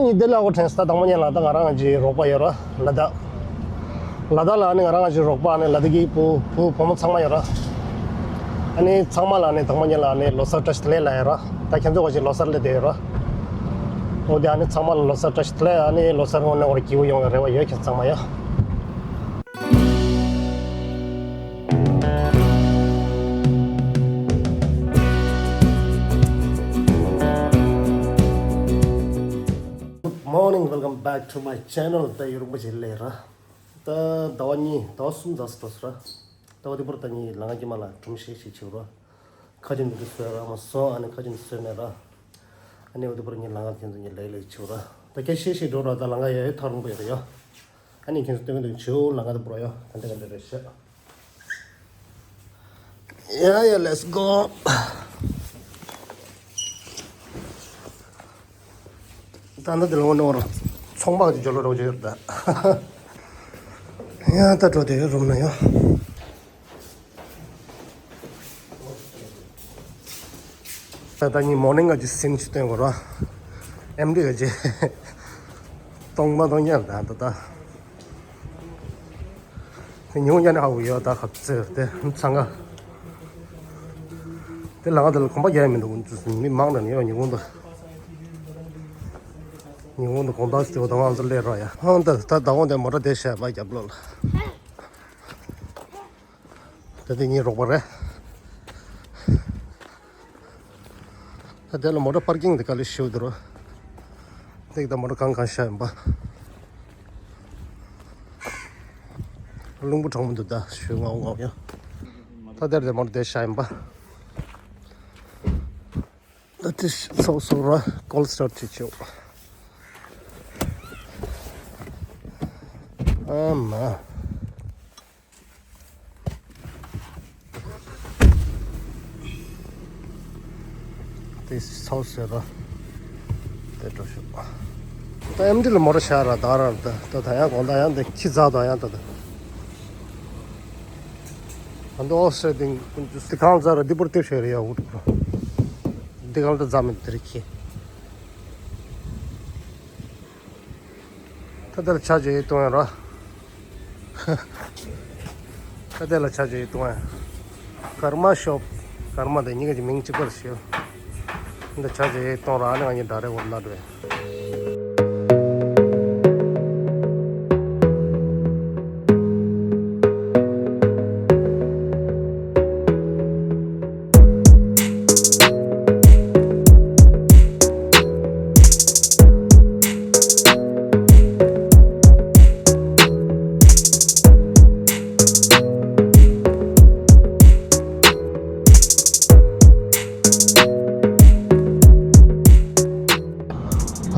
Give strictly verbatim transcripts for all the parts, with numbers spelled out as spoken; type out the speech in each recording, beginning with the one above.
ཉི་ཟླ་ལ་འགོ་དྲན་ས་དང་མོ་ཉལ་ལ་ད་ང་རང་གི་རོགས་པ་ཡོད་ར་ལ་དྭགས། ལ་དྭགས་ལ་ནི་ང་རང་གི་རོགས་པ་ནི་ལ་དྭགས་ཀྱི་བུ་བུ་བུ་མོ་ཚང་མ་ཡོད་ར། ཨ་ནི་ཚང་མ་ལ་ནི་དང་མོ་ཉལ་ལ་ནི་ལོ་གསར་བཀྲ་ཤིས་བདེ་ལེགས་ལ་ཡོད་ར། ད་ཁྱེད་ཚོ་ག་ཅིག་ལོ་གསར་ལ་བསྡད་ཡོད་ར། འོ་དེ་ཨ་ནི་ཚང་མ་ལ་ལོ་གསར་བཀྲ་ཤིས་བདེ་ལེགས། ཨ་ནི་ལོ་གསར་སྔོན་ནས་འོར་སྐྱིད་པོ་ཡོང་བའི་རེ་བ་ཡོད་ཁྱེད་ཚང་མ་ཡ། Good morning, welcome back to my channel. ད་ཡུན་རིང་པོ་ཞིག་ལས་ར། ད་ཟླ་བ་གཉིས་ཟླ་བ་གསུམ་ཙམ་འགྲོ་སོང་ར། ད་འོ་དེ་བར་ད་ངས་ལམ་ཁ་དཀྱིལ་མ་ལ་སྒྲོམ་གཞས་ཤིག་བྱེད་ར། ཁ་ཆེམས་འདི་བཟོས་ར་མ་བཟོ། ཨ་ནི་ཁ་ཆེམས་བཟོས་མེད་ར། ཨ་ནི་འོ་དེ་བར་ངས་ལམ་ཁ་ཁྱེད་ཚོ་ངས་ལེགས་ལེགས་བྱེད་ར། ད་སྐད་ཆ་བཤད་བཤད་འགྲོ་ར། ད་ལམ་ཁ་ཡ་ཡོད་ཐག་རིང་པོ་ཡོད་ར་ཡ། ཨ་ནི་ཁྱེད་ཚོ་སྟོན་གི་འདུག་བྱེད་ལམ་ཁ་དེ་བར་ཡ། ད་འདི་ག་འདི་རེད་ཤག Yeah, yeah, let's go. ད་ལྟ་འདི་ལོ་ནོར་ཚོང་པ་གི་ཇོ་ལོ་རོགས་ཇོ་ཡོད་ད། ཡ་ད་འགྲོ་དེ་རུམ་ན་ཡ། ད་ལྟ་ཉིན་མོར་ནིང་ག་ཅིག་སིན་ཅིག་སྟོན་དགོས་ར། ཨེམ་ཌི་ག་ཅིག་སྟོང་པ་སྟོང་རྐྱང་ད་ད་ད། དེ་ཉི་ཧོང་ཡ་ནི་ཧ་གོ་ཡོད་ད་ཁ་ཚེ་དེ་འཚང་ག་དེ་ལ་ང་དེ་ལ་གོམ་པ་རྒྱག་ཡ་མི་འདུག་མི་མང་དྲགས་ནི་ཡོད། ཉི་ཧོང་དུ་ཉི་ཧོང་དུ་གོམ་པ་ཞིག་འགྲོ་དང་ང་ཚོ་སླེབས་རོགས་ཡ། ཧང་ད་ད་ད་འོང་དེ་མོ་ཊ་དེ་བཤད་པ་རྒྱབ་ལོགས་ལ། ད་དེ་ངའི་རོགས་པ་རེད། ད་དེ་ལ་མོ་ཊ་པར་ཀིང་དེ་ག་ལེ་ཞིག་འདུག་རོ། འདི་ད་མོ་ཊ་གང་གང་བཞག་ཡིན་པ། རླུང་བུ་གྲང་མོ་འདུག་ད་ཞུ་ངའོ་ངའོ་ཡ། ད་དེར་དེ་མོ་ཊ་དེ་བཞག་ཡིན་པ། ད་དེ་ཚོགས་སུ་ར་ཀོལ་སི་ཊར་ཊི་བྱེད་ཆོག་ཨ་མ། དེ་ཚོགས་ཟེར་ར། དེ་འགྲོ་ཤོག་ད་ཨེམ་ཌི་ལ་མོ་ཊ་བཞག་ར་ད་ར་ད་ད་ད་ཡང་དགོང་ད་ཡང་དེ་ཁྱི་ཛ་ད་ཡང་ད་ད། ཨ་མདོ་ཨོ་སེ་དིང་དེ་གང་ཛ་ར་འདི་པུར་དེ་ཤེས་རེ་ཡ་འུ་ཏུ་ར། འདི་གང་ད་ཛ་མི་དེ་རེ་ཁྱི། ད་ལྟ་ལ་ཆ་བྱེད་གཏོང་ཡ་ར། ད་ལྟ་ལ་ཆ་བྱེད་གཏོང་ཡ། ཀརྨ་ཤོབ། ཀརྨ་དེ་གཉིས་ཀྱི་མིང་གཅིག་པར་ཞུ། འདི་ཆ་བྱེད་གཏོང་ར་ནི་ང་གཉིས་འདྲ་རེ་འོར་ན་འགྲོ།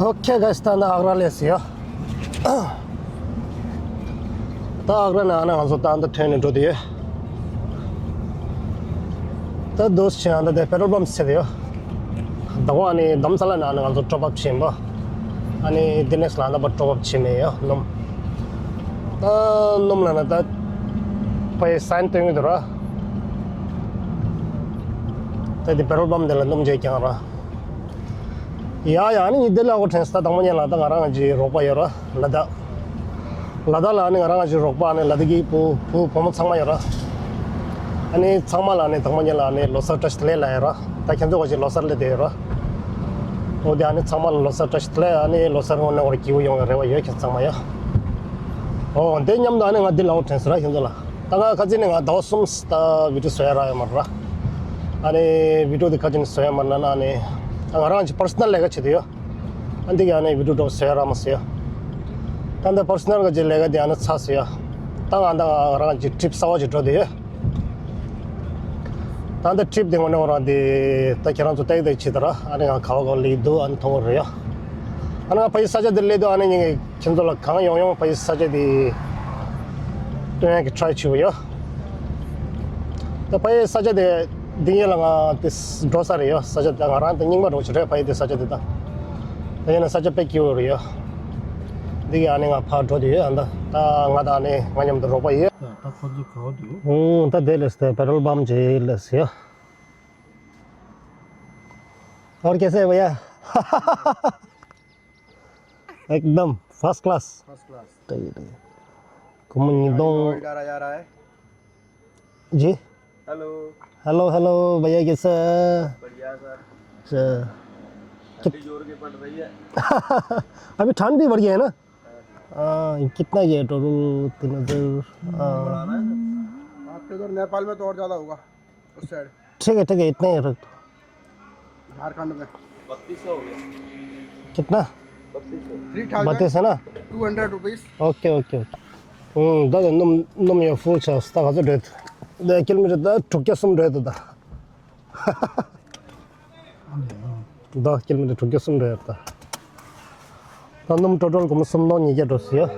Okay guys, ད་ནི་ཨག་ར་སླེབས་ཡོད། ད་ཨག་ར་ནང་ང་ཚོ་ད་ལྟ་ཐོན་ནས་འགྲོ་དུས་ཡོད། ད་འདུག་སེ་བྱས་ཨ་ད་དེ་པེ་ཊོལ་པམ་ཟེར་ཡོད། ད་གོ་ཨ་ནི་དྷ་རམ་ས་ལ་ནང་ང་ཚོ་ཊོབ་ཨབ་བྱེད་པ། ཨ་ནི་དེ་ནས་ལ་ད་པར་ཊོབ་ཨབ་བྱེད་མེད་ཡོད་སྣུམ། ད་སྣུམ་ལ་ན་ད་ཕའི་སའིན་སྟོན་གྱི་འདུག་ར། ད་དེ་པེ་ཊོལ་པམ་དེ་ལ་སྣུམ་བརྗེ་རྐྱང་ར། ཡ་ཡ་ཨ་ནི་ཉི་ཟླ་ལ་འགོ་དྲན་ས་ད་དང་པོ་ཉིད་ལ་ད་ང་རང་གི་རོགས་པ་ཡོད་ར་ལ་དྭགས། ལ་དྭགས་ལ་ཨ་ནི་ང་རང་གི་རོགས་པ་ཨ་ནི་ལ་དྭགས་ཀྱི་བུ་བུ་བུ་མོ་ཚང་མ་ཡོད་ར། ཨ་ནི་ཚང་མ་ལ་ཨ་ནི་དང་པོ་ཉིད་ལ་ཨ་ནི་ལོ་གསར་བཀྲ་ཤིས་བདེ་ལེགས་ལ་ཡོད་ར། ད་ཁྱེད་ཚོ་ག་ཅིག་ལོ་གསར་ལ་བསྡད་ཡོད་ར། འོ་དེ་ཨ་ནི་ཚང་མ་ལ་ལོ་གསར་བཀྲ་ཤིས་བདེ་ལེགས། ཨ་ནི་ལོ་གསར་སྔོན་ནས་འོར་སྐྱིད་པོ་ཡོང་བའི་རེ་བ་ཡོད་ཁྱེད་ཚང་མ་ཡ། འོ་དེ་མཉམ་དུ་ཨ་ནི་ང་འདི་ལ་འོ་དྲན་ས་ར་ཁྱེད་ཚོ་ལ། ད་ང་ཁ་ཚིག་ནས་ང་ཟླ་བ་གསུམ་ད་བི་ཌིའོ་བཟོ་ཡ་རག་ཡོད་མ་རེད་ར། ཨ་ནི་བི་ཌིའོ་དེ་ཁ་ཅིག་ནས་བཟོ་ཡ་མ་རེད་ན་ཨ་ནི་ད་ང་རང་གི་པར་སོ་ནལ་ལས་ཀ་བྱེད་དུ་ཡོད། ཨ་འདི་ག་ཨ་ནི་བི་ཌིའོ་འདྲ་བཟོ་ཡ་རག་མ་སོང་ཡ། ད་འདི་པར་སོ་ནལ་ག་ཅིག་ལས་ཀ་དེ་ཨ་ནི་ཚར་སོང་ཡ། ད་ང་ད་ང་རང་གི་ཊི་རིབ་གསར་པ་ཅིག་འགྲོ་དུ་ཡོད། ད་འདི་ཊི་རིབ་དེ་དངོས་གནས་ཁོ་རང་དེ་ད་ཁྱེད་རང་ཚོ་ཏེག་ཏེག་བྱེད་དུ་ར། ཨ་ནི་ང་ག་བ་ག་བ་སླེབས་འདུག་ཨ་ནི་མཐོང་གི་རེད་ཡ། ཨ་ནི་ང་ཕ་ཡི་ས་ཆ་དེ་སླེབས་དུས་ཨ་ནི་ངས་ཁྱེད་ཚོ་ལ་གང་ཡོང་ཡོང་ཕ་ཡི་ས་ཆ་དེ་སྟོན་ཡག་གི་ཊ་རའི་བྱེད་ཀྱི་ཡོད། ད་ཕ་ཡི་ས་ཆ་དེ་འདི་ཡིན་ལ་ང་དེ་འགྲོ་ས་རེད་ཡོད། ས་ཆ་དེ་ང་རང་དེ་རྙིང་པ་འགྲོ་ཆེ་རེད། ཕ་ཡི་དེ་ས་ཆ་དེ་ད་ད་ཡིན་ན་ས་ཆ་དཔེ་སྐྱིད་པོ་རེད་ཡོད། འདི་གི་ཨ་ནི་ང་ཕར་འགྲོ་དུས་ཡོད། ཨ་ད་ད་ང་དང་ཨ་ནི་ང་མཉམ་དུ་རོགས་པ་ཡོད། ད་ཁོ་ཚོ་ག་བ་འདུག་ཧུང་ད་དེ་ལས་དེ་པེ་ཊོལ་པམ་ཅིག་ལས་ཡོད། और कैसे है भैया? एकदम फर्स्ट क्लास। First class. ठीक है, ठीक है। कुमन निदों। ऑयल डाला जा रहा है। जी। हेलो। हेलो, हेलो, भैया, कैसे हैं? बढ़िया, सर। अच्छा। ठंडी जोर की पड़ रही है। अभी ठंड भी बढ़ गया है ना? हाँ। हाँ, कितना ये टोटल? तीन हज़ार, हाँ। बढ़ाना है, सर। आपके उधर नेपाल में तो और ज़्यादा होगा, उस साइड। ठीक है, ठीक है, इतना ही रख दो। झारखंड में। बत्तीस सौ हो गया। कितना? बत्तीस सौ। थ्री थाउजेंड बत्तीस है ना? Two hundred rupees. Okay, okay, okay. Hmm, दादा, नम, नम यो फुल छ, स्ता का जो रेट। दे किलोमीटर दा, ठुक्या सम रेट दा। ད་ཀིལ་མི་ཊར་དྲུག་བརྒྱ་གསུམ་འགྲོ་ཡོད་ད། ད་སྣུམ་ཊོ་ཊལ་སྒོར་མོ་སུམ་སྟོང་ཉིས་བརྒྱ་འགྲོ་སྲིད་ཡ།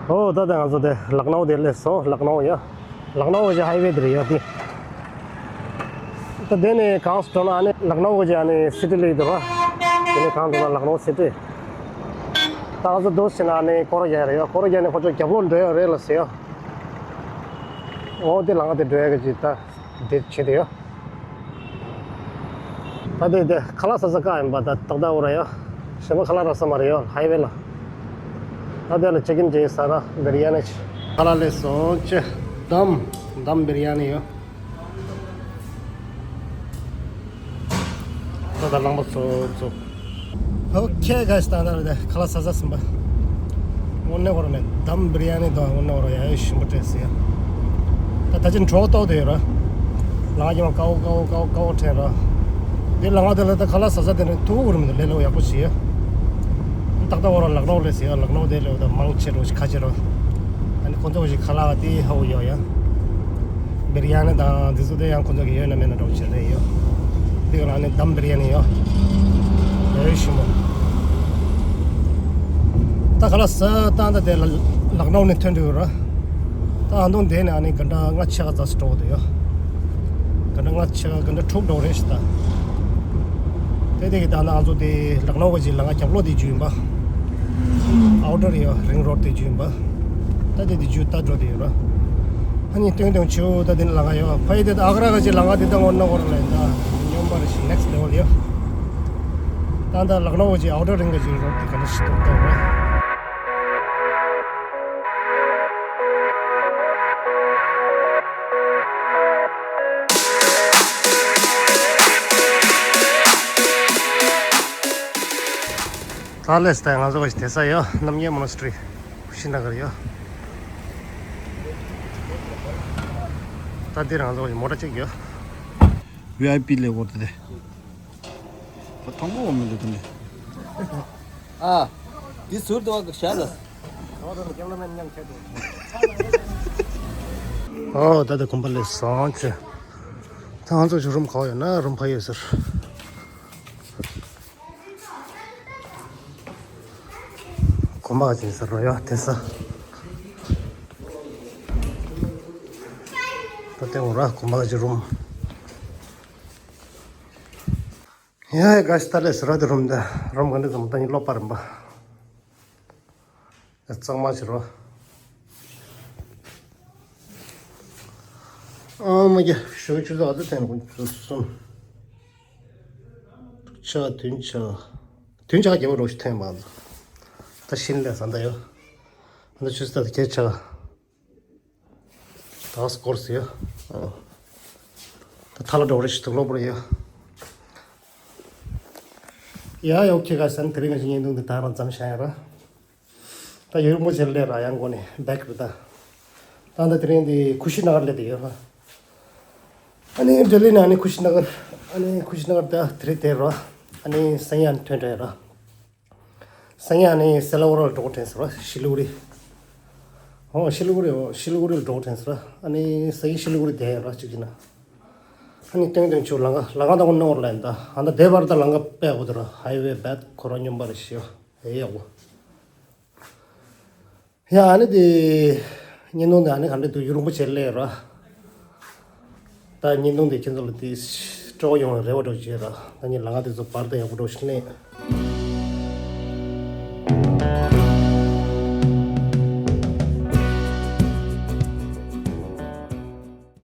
ཨོ་ད་ད་ང་ཚོ་དེ་ལག་ནའུ་དེ་སླེབས་སོང་། ལག་ནའུ་ཡ། ལག་ནའུ་གི་ཧའི་ཝེ་དེ་རེད་ཡ་དེ། ད་དེ་ནས་གང་སར་འགྲོ་ན་ཨ་ནི་ལག་ནའུ་གི་ཨ་ནི་སི་ཊི་སླེབས་འདུག་ར། དེ་ནས་གང་འགྲོ་ན་ལག་ནའུ་སི་ཊི། ད་ང་ཚོ་འདུག་སེ་ན་ཨ་ནི་སྐོར་རྒྱག་རེད་ཡ། སྐོར་རྒྱག་ནས་ཁོ་ཚོ་རྒྱབ་ལོགས་འགྲོ་ཡ་རེད་ལ་ཟེར་ཡ། འོ་དེ་ལམ་ཁ་དེ་འགྲོ་ཡ་གི་ཅིག་ད་དེ་བྱེད་དེ་ཡ། ད་དེ་དེ་ཁ་ལག་ཟ་ས་ཀ་ཡིན་པ་ད་ཏག་ཏག་འོ་ར་ཡ། གཞན་པ་ཁ་ལག་རག་ས་མ་རེད་ཡ། ཧའི་ཝེ་ལ། ད་དེ་ལ་ཅི་ཀིན་ཅིག་ཟ་ར། བི་རི་ཡ་ནི་ཅིག་ཁ་ལག་སླེབས་སོང་ཅི། དམ་དམ་བི་རི་ཡ་ནི་ཡ། ད་ད་ལངས་པ་ཚོ་ཚོ། ཨོ་ཁེ་གཱས། ད་ད་ད་ཁ་ལག་ཟ་ཟ་ཟིན་པ། དངོས་གནས་ཁོ་རང་ནས་དམ་བི་རི་ཡ་ནི་དང་དངོས་གནས་ཁོ་རང་ཡ་ཡོད་ཞིམ་པོ་སྤྲད་ཟེར་ཡ། ད་ད་ཅི་འགྲོ་ཏོག་དེ་ཡོད་ར། ལང་ཡོང་ཀའོ་ཀའོ་ཀའོ་ཀའོ་ཁྲེན་ར། དེ་ལང་དེ་ལ་ད་ཁ་ལག་ཟ་ཟ་དེ་ནས་ཐུག་གུ་རུ་མི་འདུག་ལེ་ལོ་ཡག་པོ་བྱེད་ཡ། ཏག་ཏག་ཁོ་རང་ལག་ནོག་ལེ་ཟེར་ཡ། ལག་ནོག་དེ་ལེ་ད་མང་ཆེ་རོ་ཞིག་ཁ་ཆེ་རོ། ཨ་ནི་ཁོ་ཚོ་ཞིག་ཁ་ལག་དེ་ཧ་གོ་ཡོད་ཡ། བི་རི་ཡ་ནི་དང་དེ་ཚོ་དེ་ཡང་ཁོ་ཚོ་གི་ཡོད་ན་མེད་ན་འགྲོ་ཆེ་རེད་ཡོད། དེ་ག་ལ་ནི་དམ་བི་རི་ཡ་ནི་ཡོད། ཡོད་ཞིམ་པོ། ད་ཁ་ལག་ཟ་ད་ད་དེ་ལ་ལག་ནོག་ནས་ཐོན་འགྲོ་ཡོད་ར། ད་ཨ་དུང་དེ་ནས་ཨ་ནི་ག་འདྲ་ལྔ་ཕྱེད་ཀ་ཙམ་ཞིག་འགྲོ་གི་འདུག་ཡོད། ག་འདྲ་ལྔ་ཕྱེད་ཀ་ག་འདྲ་དྲུག་འགྲོ་རེད་ཤི་ད། དེ་དེ་གི་ད་ན་ང་ཚོ་དེ་ལག་ནོག་གི་ལམ་ཁ་རྒྱབ་ལོགས་དེ་རྒྱུ་ཡིན་པ། ཨའུ་ཊར་ཡོད་རིང་རོཌ་དེ་རྒྱུ་ཡིན་པ། ད་དེ་དེ་རྒྱུ་ད་འགྲོ་དེ་ཡོད་ར། ཨ་ནི་སྟོན་སྟོན་ཆུ་ད་དེ་ནི་ལམ་ཁ་ཡོད་ཕ་ཡི་དེ་ད་ཨ་ག་ར་ག་ཅི་ལམ་ཁ་དེ་ད་ངོ་ན་གོ་ར་ལ་ཡིན་ད་སྙོམས་པ་རེ་ཞིག་ནེག་སི་ལེ་ཝལ་ཡོད། ད་ད་ལག་ནོག་གི་ཨའུ་ཊར་རིང་གི་རོཌ་དེ་ག་ནས་ཤི་ཏོག་ཏོག་ར། ད་ལས་ད་ང་ཚོ་གི་དེ་ས་ཡོད། རྣམ་རྒྱལ་མོ་ནེ་སི་ཊི་རི། ཀུ་ཤི་ན་གར་ཡོད། ད་འདིར་ང་ཚོ་གི་མོ་ཊ་གཅིག་ཡོད། ཝི་ཨའི་པི་ལས་འོ་དེ་དེ། ཐང་པོ་འོ་མི་འདུག་དེ་ནི། ཨ། འདི་ཟུར་དུ་བ་ཞལ་ལ། ཨོ་ད་ད་གོམ་པ་ལས་སོང་ཆེ། ད་ང་ཚོ་ཆུ་རུམ་ག་བ་ཡོད་ན་རུམ་ཕ་ཡོད་ཟེར། གོམ་པ་ག་ཅིག་ཟེར་རོ་ཡ་དེ་ས། ད་དེ་འོ་ར་གོམ་པ་ག་ཅིག་རུམ། ཡ་ཡ་ག་ཤི་ད་ལས་ཟེར་ར་དེ་རུམ་ད་རུམ་ག་འདྲ་ཙམ་ད་ནི་ལོ་པ་རིམ་པ། གཙང་མ་བྱེད་རོགས། ཨ་མ་རྒྱ་ཞོ་ཆུ་ཚོད་ཨ་ཚོད་ཐེངས་ཀུན་ཆུ་ཚོད་གསུམ། ཆ་བདུན་ཆ། བདུན་ཆ་རྒྱལ་པོ་རོགས་ཤིག་ཐེངས་མ་ད། ད་ཤིན་ལས་ས་འདའ་ཡོ། ཨ་ད་ཆུ་ཚོད་ད་ཁྱེད་ཆ། ད་སྐོར་ཟེར་ཡོ། ཨ། ད་ཐ་ལ་འགྲོ་རེ་ཞིག་ཐུག་ལོ་པོ་རེ་ཡོ། ཡ་ཡོ་ཁྱེད་ག་སན་དེ་རིང་ང་ཞིག་ཉིན་དུང་འདི་ད་རང་ཙམ་ཤ་ཡ་ར། ད་ཡུལ་མོ་ཆེར་ལས་ར་ཡང་གོ་ནས་བེག་རུ་ད། ད་ད་དེ་རིང་འདི་ཁུ་ཤི་ན་གར་ལས་དེ་ཡོད་ར། ཨ་ནི་ལྡི་ལི་ན་ཨ་ནི་ཁུ་ཤི་ན་གར། ཨ་ནི་ཁུ་ཤི་ན་གར་ད་དེ་རིང་དེ་ར། ཨ་ནི་སང་ཉིན་ཐོན་འདྲ་ཡོད་ར། སང་ཉིན་ཨ་ནི་སེ་ལ་ཝ་ར་ལ་འགྲོ་དྲན་ཟེར་བ་ཤི་ལི་གུ་རི། ཨོ་ཤི་ལི་གུ་རི་ཨོ་ཤི་ལི་གུ་རི་ལ་འགྲོ་དྲན་ཟེར་བ། ཨ་ནི་སང་ཉིན་ཤི་ལི་གུ་རི་བསྡད་ཡོད་ར་གཅིག་གཅིག་ན། ཨ་ནི་སྟོན་སྟོན་ཆུ་ལམ་ཁ་ལམ་ཁ་དང་པོ་ནོར་ལ་ཡིན་ད། ཨ་ད་དེ་བར་ད་ལམ་ཁ་དཔེ་ཡག་པོ་འདུག་ར། ཧའི་ཝེ་བད་ཁོ་རང་སྙོམས་པ་རེ་ཞིག་ཡོད་ཡག་པོ། ཡ་ཨ་ནི་དེ་བརྙན་ཐུང་དེ་ཨ་ནི་ག་འདྲ་འདུག་ཡུན་རིང་པོ་བྱས་སླེབས་ར། ད་བརྙན་ཐུང་དེ་ཁྱེད་ཚོ་ལ་དེ་སྤྲོ་བ་ཡོང་བའི་རེ་བ་འདྲ་བྱས་ར། ད་ངས་ལམ་ཁ་དེ་ཚོ་བར་ད་ཡག་པོ་འདྲ་ཞིག་སླེབས།